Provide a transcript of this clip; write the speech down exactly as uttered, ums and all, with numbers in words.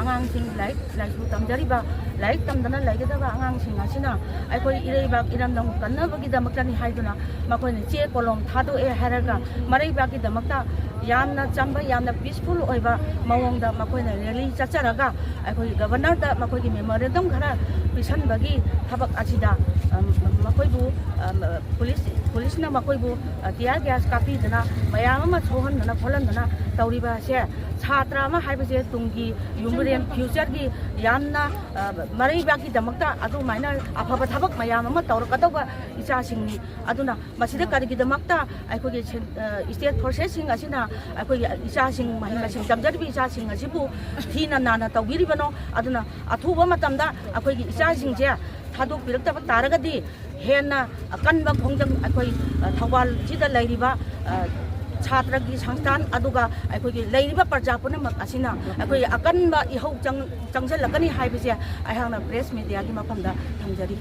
ꯑꯉꯥꯡꯁꯤꯡ, ꯂꯥꯏꯔꯤꯛ ꯂꯥꯏꯁꯨ ꯇꯝꯖꯔꯤꯕ, ꯂꯥꯏꯔꯤꯛ ꯇꯝꯗꯅ ꯂꯩꯒꯗꯕ ꯑꯉꯥꯡꯁꯤꯡ ꯑꯁꯤꯅ ꯑꯩꯈꯣꯏ ꯏꯔꯩꯕꯥꯛ ꯏꯔꯝꯗꯝ ꯀꯟꯅꯕꯒꯤꯗꯃꯛꯇꯅꯤ ꯍꯥꯏꯗꯨꯅ ꯃꯈꯣꯏꯅ ꯆꯦ ꯀꯣꯂꯣꯝ ꯊꯥꯗꯣꯛꯑꯦ ꯍꯥꯏꯔꯒ ꯃꯔꯩꯕꯥꯛꯀꯤꯗꯃꯛꯇ ꯌꯥꯝꯅ ꯆꯝꯕ, ꯌꯥꯝꯅ ꯄꯤꯁꯐꯨꯜ ꯑꯣꯏꯕ ꯃꯑꯣꯡꯗ ꯃꯈꯣꯏꯅ ꯔꯦꯂꯤ ꯆꯠꯆꯔꯒ ꯑꯩꯈꯣꯏꯒꯤ ꯒꯕꯔꯅꯔꯗ ꯃꯈꯣꯏꯒꯤ ꯃꯦꯃꯣꯔꯦꯟꯗꯝ ꯈꯔ ꯄꯤꯁꯟꯕꯒꯤ ꯊꯕꯛ ꯑꯁꯤꯗ, ꯑꯝ, ꯃꯈꯣꯏꯕꯨ, ꯑꯝ, ꯄꯨꯂꯤꯁ, ꯄꯨꯂꯤꯁꯅ ꯃꯈꯣꯏꯕꯨ, ꯑ, tear gas ꯀꯥꯞꯄꯤꯗꯅ ꯃꯌꯥꯝ ꯑꯃ ꯁꯣꯛꯍꯟꯗꯅ ꯈꯣꯠꯍꯟꯗꯅ ꯇꯧꯔꯤꯕ ꯑꯁꯦ, ꯁꯥꯇ꯭ꯔ ꯑꯃ ꯍꯥꯏꯕꯁꯦ ꯇꯨꯡꯒꯤ ꯌꯨꯝꯕꯤꯔꯦꯟ, future ꯒꯤ ꯌꯥꯝꯅ, ꯑ, ꯃꯔꯩꯕꯥꯛꯀꯤꯗꯃꯛꯇ ꯑꯗꯨꯃꯥꯏꯅ ꯑꯐꯕ ꯊꯕꯛ ꯃꯌꯥꯝ ꯑꯃ ꯇꯧꯔꯛꯀꯗꯧꯕ ꯏꯆꯥꯁꯤꯡꯅꯤ꯫ ꯑꯗꯨꯅ ꯃꯁꯤꯗ ꯀꯔꯤꯒꯤꯗꯃꯛꯇ ꯑꯩꯈꯣꯏꯒꯤ ꯁꯦꯟ-, ꯑ, state forces ꯁꯤꯡ ꯑꯁꯤꯅ ꯑꯩꯈꯣꯏꯒꯤ ꯏꯆꯥꯁꯤꯡ, ꯃꯍꯩ ꯃꯁꯤꯡ ꯇꯝꯖꯔꯤꯕ ꯏꯆꯥꯁꯤꯡ ꯑꯁꯤꯕꯨ ꯊꯤꯅ ꯅꯥꯅ ꯇꯧꯕꯤꯔꯤꯕꯅꯣ? ꯑꯗꯨꯅ ꯑꯊꯨꯕ ꯃꯇꯝꯗ ꯑꯩꯈꯣꯏꯒꯤ ꯏꯆꯥꯁꯤꯡꯁꯦ ꯊꯥꯗꯣꯛꯄꯤꯔꯛꯇꯕ ꯇꯥꯔꯒꯗꯤ ꯍꯦꯟꯅ ꯑꯀꯟꯕ ꯈꯣꯡꯖꯪ ꯑꯩꯈꯣꯏ, ꯑ, ꯊꯧꯕꯥꯜꯁꯤꯗ ꯂꯩꯔꯤꯕ, ꯑ, ꯁꯥꯇ꯭ꯔꯒꯤ ꯁꯪꯁꯊꯥꯟ, ꯑꯗꯨꯒ ꯑꯩꯈꯣꯏꯒꯤ ꯂꯩꯔꯤꯕ ꯄ꯭ꯔꯖꯥ ꯄꯨꯝꯅꯃꯛ ꯑꯁꯤꯅ ꯑꯩꯈꯣꯏꯒꯤ ꯑꯀꯟꯕ ꯏꯍꯧ ꯆꯪ-, ꯆꯪꯁꯤꯜꯂꯛꯀꯅꯤ ꯍꯥꯏꯕꯁꯦ ꯑꯩꯍꯥꯛꯅ press media ꯒꯤ ꯃꯐꯝꯗ ꯊꯝꯖꯔꯤ꯫